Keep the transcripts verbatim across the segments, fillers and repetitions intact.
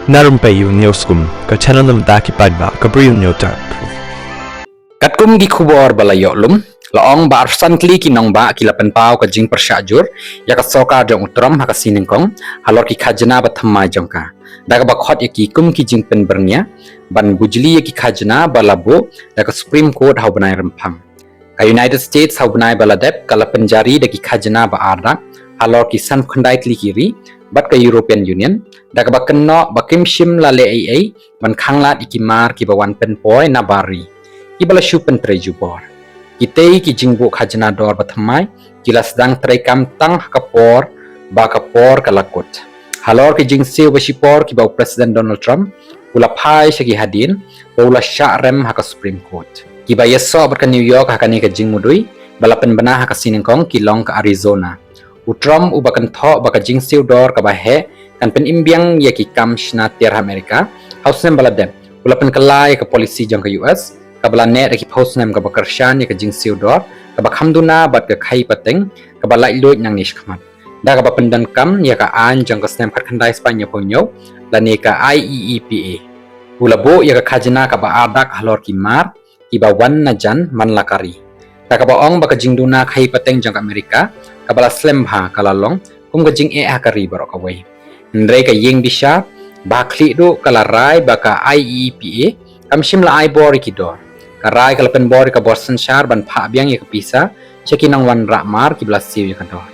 Na Rympei U News kum ka channel na bynta ki paidbah ka Bri U News Type. Katkum ki khubor ba la ïoh lum, la ong ba arphew san tylli ki nongbah ki la pynpaw ka jingpyrshah jur ïa ka sorkar jong u Trump ha ka sngi nyngkong halor ki khajna ba thymmai jong ka, da kaba khot ïa ki kum ki jingpynbyrngia ban bujli ïa ki khajna ba la buh da ka Supreme Court ha u bnai Rymphang. Ka United States ha u bnai ba la dep ka la pynjari da ki khajna ba ar dak halor ki sanphew khyndai tylli ki ri bad ka European Union, da kaba kynnoh ba kim shym la leh ei ei ban khanglad ïa ki mar kiba wan pynpoi na bar ri, kiba la shu pyntrei jubor. Kitei ki jingbuh khajna dor ba thymmai ki la sdang treikam tang ha ka por ba ka por ka la kut, halor ki jingsiew ba shipor kiba u President Donald Trump u la phai sha ki hadien ba u la shah rem ha ka Supreme Court. Kiba ïasoh bad ka New York ha kane ka jingmudui ba la pynbna ha ka sngi nyngkong ki long ka Arizona. U Trump uba kynthoh ba ka jingsiew dor kaba heh kan pynim biang ïa ki kam shna tiar ha Amerika, ha u snem ba la dep u la pynkylla ïa ka polisi jong ka U S kaba la neh da ki phew snem kaba kyrshan ïa ka jingsiew dor kaba kham duna bad ka khaïi pateng kaba laitluid nangne shakhmat, da kaba pyndonkam ïa ka aiñ jong ka snem khatkhyndai spah hynñiewphew hynñiew lane ka I E E P A. U la buh ïa ka khajna kaba ar dak halor ki mar kiba wan na jan man la ka ri, da kaba ong ba ka jingduna khaïi pateng jong ka Amerika kaba la slem bha ka la long kum ka jingeh ha ka ri baroh kawei. Hynrei ka ïing bishar ba ha khlieh duh ka la rai ba ka I E E P A kam shym la ai bor ïa ki dor. Ka rai ka la pynbor ïa ka bor synshar ban phah biang ïa ka pisa sha ki nongwan rah mar kiba la siew ïa ka dor.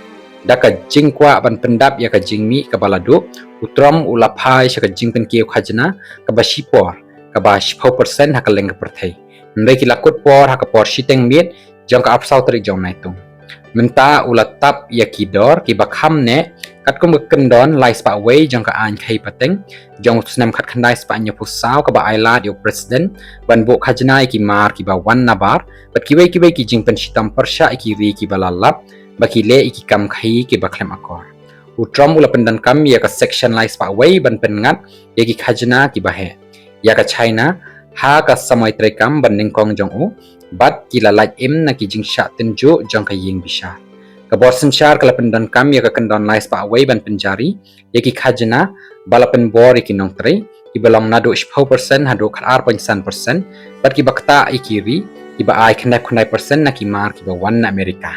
Da ka jingkwah ban pyndap ïa ka jingmih kaba la duh, u Trump u la phai sha ka jingpynkiew khajna kaba shipor kaba shiphew percent ha kylleng ka pyrthei. Hynrei ki la kut por ha ka por shiteng miet jong ka arphew saw tarik jong u Naitung. Mynta u la tap ïa ki dor kiba kham neh katkum ka kyndon lai spah wei jong ka aiñ khaïi pateng jong u snem khatkhyndai spah hynñiewphew saw kaba ai lad ïa u President ban buh khajna ïa ki mar kiba wan na bar bad kiwei kiwei ki jingpynshitom pyrshah ïa ki ri kiba la lap ba ki leh ïa ki kam khaïi kiba khlem akor. U Trump u la pyndonkam ïa ka Section lai spah wei ban pynngat ïa ki khajna kiba heh ïa ka China ha ka samoi treikam ba nyngkong jong u bad ki la lait im na ki jingshah tynjuh jong ka ïing bishar. Ka bor synshar ka la pyndonkam ïa ka kyndon lai spah wei ban pynjari ïa ki khajna ba la pynbor ïa ki nongtrei kiba long naduh shiphew percent haduh khatar point san percent bad kiba ktah ïa ki ri kiba ai khyndai phew khyndai percent na ki mar kiba wan na Amerika.